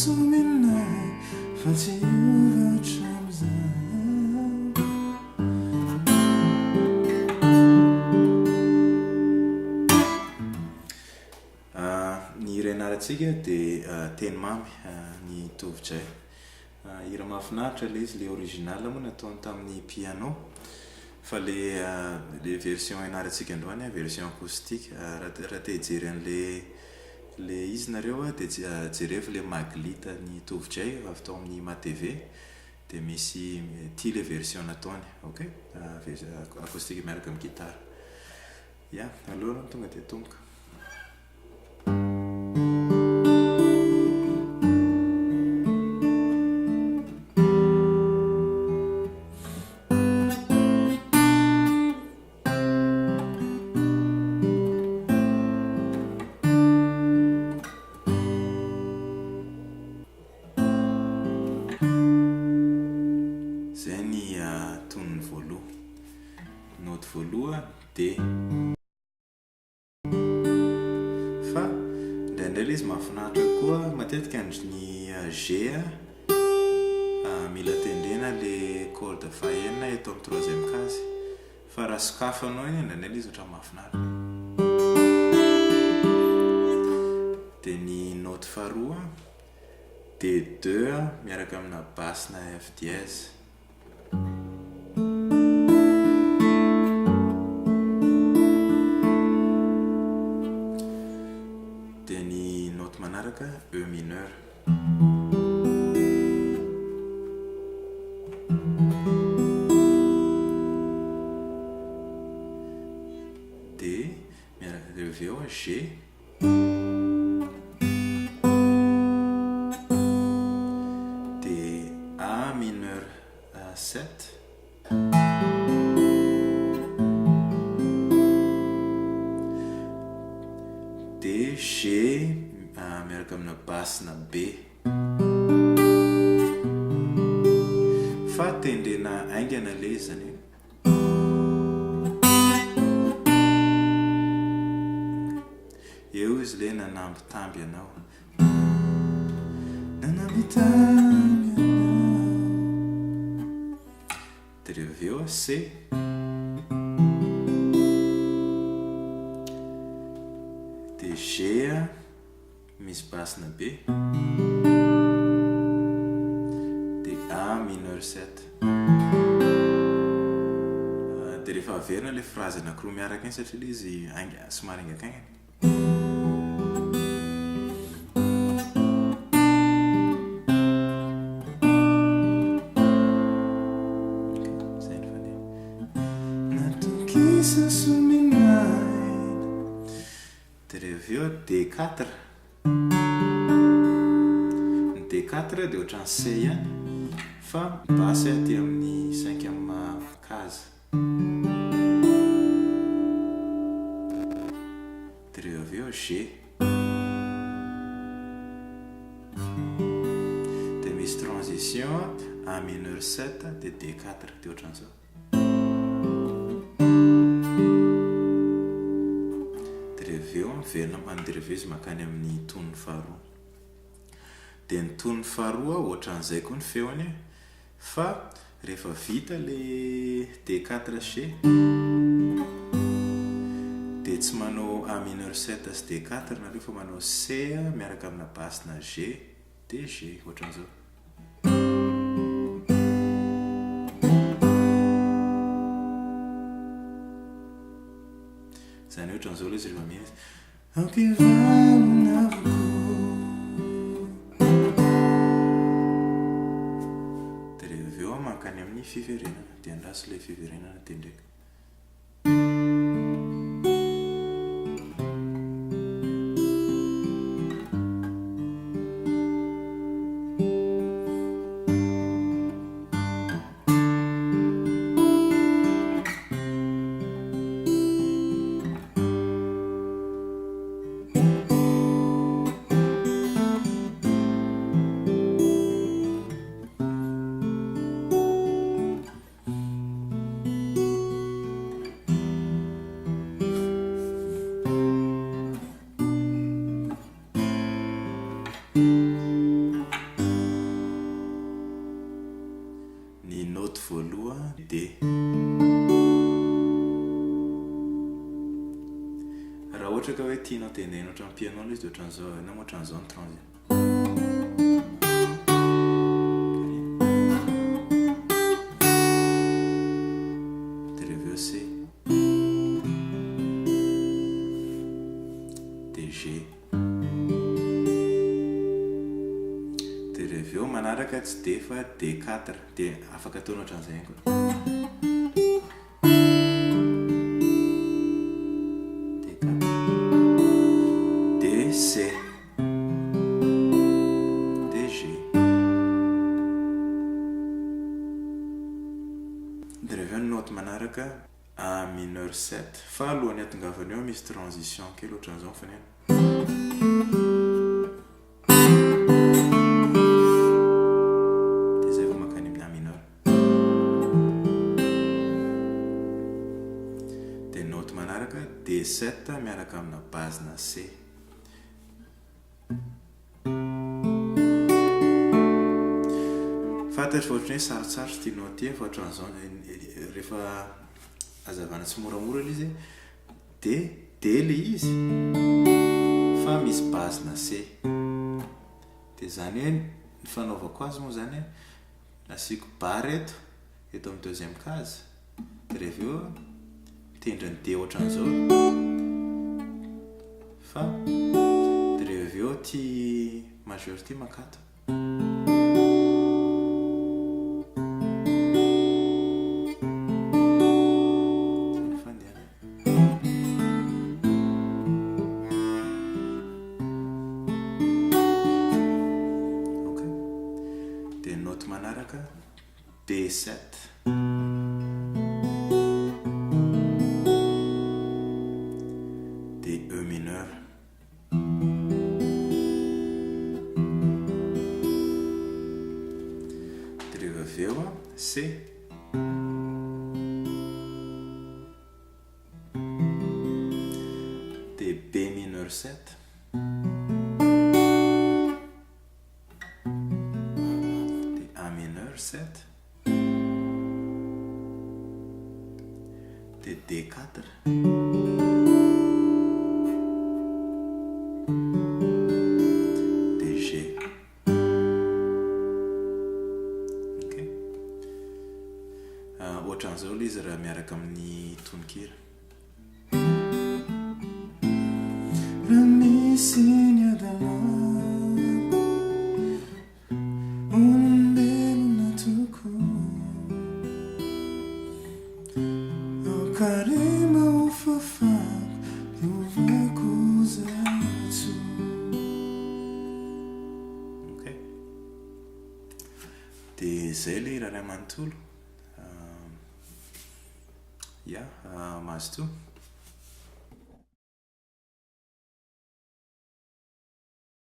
sominay fa tsy hiova hatramin'izay. Ny hira ianarantsika dia Teny Mamy ny Tovojay. Hira mahafinaritra ilay izy, ilay original moa nataony tamin'ny piano fa ilay ilay version ianarantsika androany version acoustique. Raha te hijery an'ilay ilay izy nareo dia jerevo ilay Maglita ny Tovojay avy tao amin'ny MATV dia misy ity ilay version nataony, ok? Acoustique miaraka amin'ny gitara. Ya, aleo aloha tonga dia atomboka. Izay ny tonony voaloha. Naoty voalohany D. Fa indraindray ilay izy mahafinaritra koa, matetika ny G mila tendrena ilay corde fahenina eto amin'ny troisième case. Fa raha sokafanao iny indraindray ilay izy ohatran'ny mahafinaritra. Dia ny naoty faharoa D deux miaraka amina basse na F dièse. Dia ny naoty manaraka E mineur. Dia miaraka avy eo G. Dia A mineur 7. Dia G miaraka amina basse na B. Fa tendrena haingana ilay izy izany hoe. Eo izy le nanambitamby anao. Nanambitamby anao. Dia rehefa avy eo C. Dia G misy basse-na B. Dia A mineur 7. Dia rehefa averina ilay phrase anankiroa miaraka iny satria ilay izy hainga somary haingankaingana. Izay ny fandeha. Natokisa sominaina. Dia rehefa avy eo D quatre. Ny D quatre dia ohatran'ny C ihany fa basse aty amin'ny cinquième case. Dia rehefa avy eo G. Dia misy transition A mineur 7 dia D quatre dia ohatran'izao. Dia rehefa avy eo miverina mandeha avy eo izy mankany amin'ny tonony faharoa. Dia ny tonony faharoa ohatran'izay koa ny feony fa rehefa vita ilay D quatre G dia tsy manao A mineur 7 sy D quatre nareo fa manao C miaraka amina basse na G dia G ohatran'izao. Izany hoe ohatran'izao ilay izy rehefa mihira izy. Ampivalona avokoa. Dia rehefa avy eo aho mankany amin'ny fiverenana. Dia andraso ilay fiverenana tendreko. ohatra ka hoe tianao tendrena ohatran'ny piano ilay izy dia ohatran'izao, na moa ohatran'izao ny transition. Dia rehefa avy eo C. Dia G. Dia rehefa avy eo manaraka tsy D fa D4. Dia afaka ataonao ohatran'izay ihany koa. D4. D C. D G. Dia rehefa avy eo ny naoty manaraka A mineur 7. Fa alohan'ny hatongavana eo misy transition kely ohatran'izao ny faneno. Dia izay vao mankany amin'ny A mineur. Dia naoty manaraka D7 miaraka amina base-na C. Fantatro fa ohatran'ny hoe sarotsarotra ity naoty ity fa ohatran'izao rehefa hazavana tsimoramora ilay izy dia D ilay izy fa misy base-na C. Dia izany hoe ny fanaovako azy moa izany asiako barre eto, eto amin'ny deuxième case. Dia rehefa eo mitendry ny D ohatran'izao fa dia rehefa avy eo ity majeur ity mankato. Izay ny fandehanany. Ok. Dia ny naoty manaraka B7. Dia E mineur. Dia rehefa avy eo C. Dia B mineur 7. Dia A mineur 7. Dia D4. Dia G. Ok. Ohatran'izao ilay izy raha miaraka amin'ny tononkira. Raha misy ny hadalako, olombelona tokoa. Aoka re mba ho fafako, lovako zava-tsoa. Ok. Dia izay ilay hira iray manontolo. Ya, mazotoa.